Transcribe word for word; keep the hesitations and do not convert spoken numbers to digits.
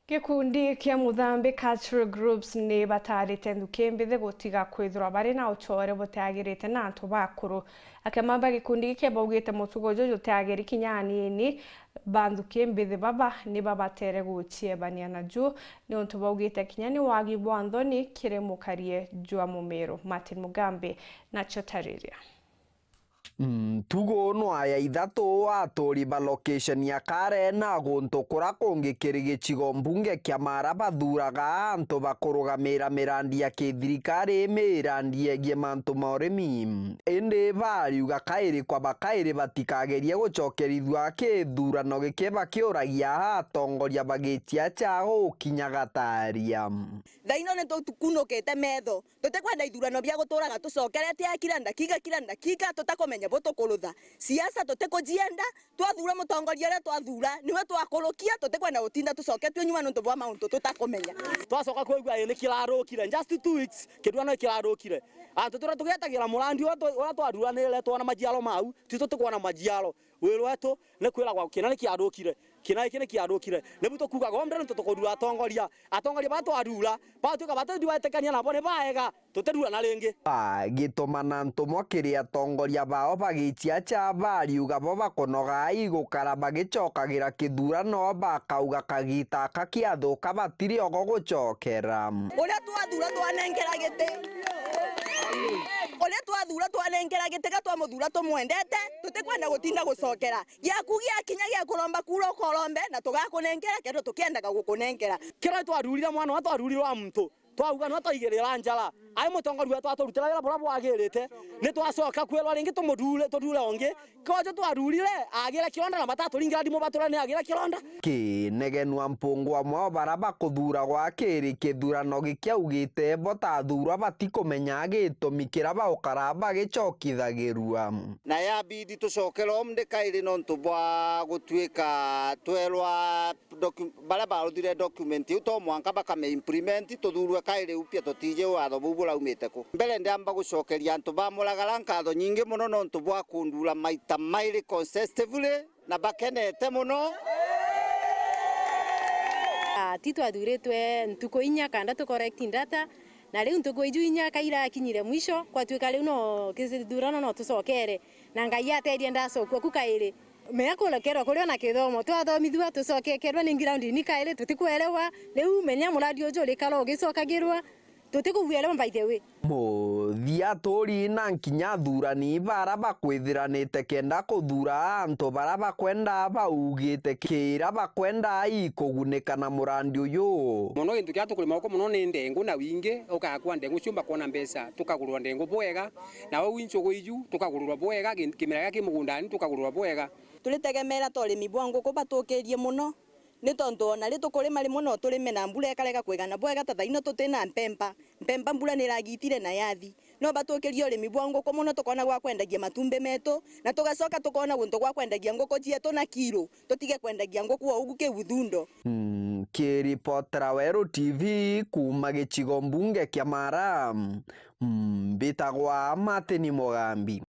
Gikundi kia Muthambi Cultural Groups ni bataarite nthuki mbithi gutiga kwithirwa bari na ucoore butiagirite na antu bakuru. Akiamamba gikundi giki baugite mutugo juju jutiagiri kinya anini ba nthuki mbithi baba ni babatere guciebania naju, niuntu baugite kinya ni wagi bwa nthoni kiri mukarie jwa Mumiru. Martin Mugambi nacio tariria. Ntugu nwa ya ithatu, aturi ba location ya Karen na guntu kura kungi kiri gicigo mbunge kia Mara bathuraga antu bakurugamira mirandi ya kithirikari, mirandi yegie mantu ma urimi. Indi bariuga kairi kwa bakairi batikagerie gucokerithua kithurano giki bakiuragia atongoria ba giciaca gukinya gataria. Thaino ni tukunukite metho. Tutikwenda ithurano bia guturaga tucokerete kila ndakika, kila ndakika, tutakumenya bu tukurutha. Siasa tutikucienda, twathura mutongoria uria twathura, niwe twakurukia, tutikwenda gutinda tucoketue nyuma nontu bwa mauntu tutakumenya. Twacoka kwigua ii ni kirarukire, just two weeks, kithurano ni kirarukire. Antu turia tugietagira murandi uria twa-, uria twaruranire twona maciaro mau, ti tutikwona maciaro. Wira wetu ni kwiragwa kina ni kiarukire, kina giki ni kiarukire. Nibu tukuugaga ombe nontu tukurura atongoria. Atongoria ba twarura, batwika batithiwaetekania nabo ni baega, tutirurana ringi. Bagitumana ntumwa kiri atongoria bao bagiciaca, bariuga bo bakunoga igukara bagicokagira kithurano, bakauga kagita aka kiathuka batiri ogo gucokera. Uria twathura twanenkera giti. Uria twathura twanenkera giti, ga twamuthura tumwendete, tutikwenda gutinda gucokera. Giaku giakinya gia kuromba kura ukorombe, na tugakunenkera, kethirwa tukiendaga gukunenkera. Kiria twarurire mwana wa twarurire wa muntu, twauga niwe twaigirira njara. Ai mutongoria wetu aturutira wira buria bwagirite, ni twacoka kwirwa ringi tumuthure, tuthure ungi. Kojo twarurire, agire kironda na bataturingira ndimu baturane agire kironda. Kinegenwa mpungwa mwao bara bakuthuragwa kiri kithurano gikiaugite bo tathurwa batikumenya gitumi kiria baukara bagicokithagirua. Na yabidi tucokere omde kairi nontu bwa gutuika twerwa docu-, baria baruthire document iu to mwanka bakame implement, tuthurwe kairi upya tutiji watho buu buraumite ku. Mbere ndiamba gucokeria antu ba Muragara nkatho nyingi mono nontu bwa kundura maita mairi consecutively. Na bakenete mono. Ah, ti twathuritwe ntuku inya kanda tu correct data, na riu ntuku iju inya kaira akinyire mwisho, kwatuika riu no kithurano no tucokere, na Ngai ateethia ndacokua ku kairi. Menya kurekerwa kurio na kithomo, twathomithua tucokekerwa ni ground ni kairi, tutikwerewa. Riu menya muradi uju urikara ugicokagirwa. Tutikugwia riu, by the way. Muthia aturi na nkinya athurani bara bakwithiranite kenda kuthura antu bara bakwenda baugite kira bakwenda ikugunika na murandi uyu. Mono gintu kiria tukurima guku mono ni ndengu na wingi, ukakua ndengu ciumba kwona mbeca, tukagurwa ndengu bwega, na uu inchugu iju tukagurwa bwega, gi-, kimera gia ki mugundani tukagurwa bwega. Turitegemera ta urimi bwa nguku batukirie mono. Ni tontu o na ri tukurima rimwe no turime na mbura ikarega kwigana bwega, ta thaino tuti na mpemba. Mpemba mbura ni iragitire na yathi. No batukirie urimi bwa nguku mono, tukona gwa kwendagia matumbi metu, na tugacoka tukona guntu gwa kwendagia nguku cietu na kiro, tutige kwendagia nguku o ugu kiu thundo. Mm, kiripotera Weru T V kuuma gicigo mbunge kia Mara, mm, mbitagwa Martin Mugambi.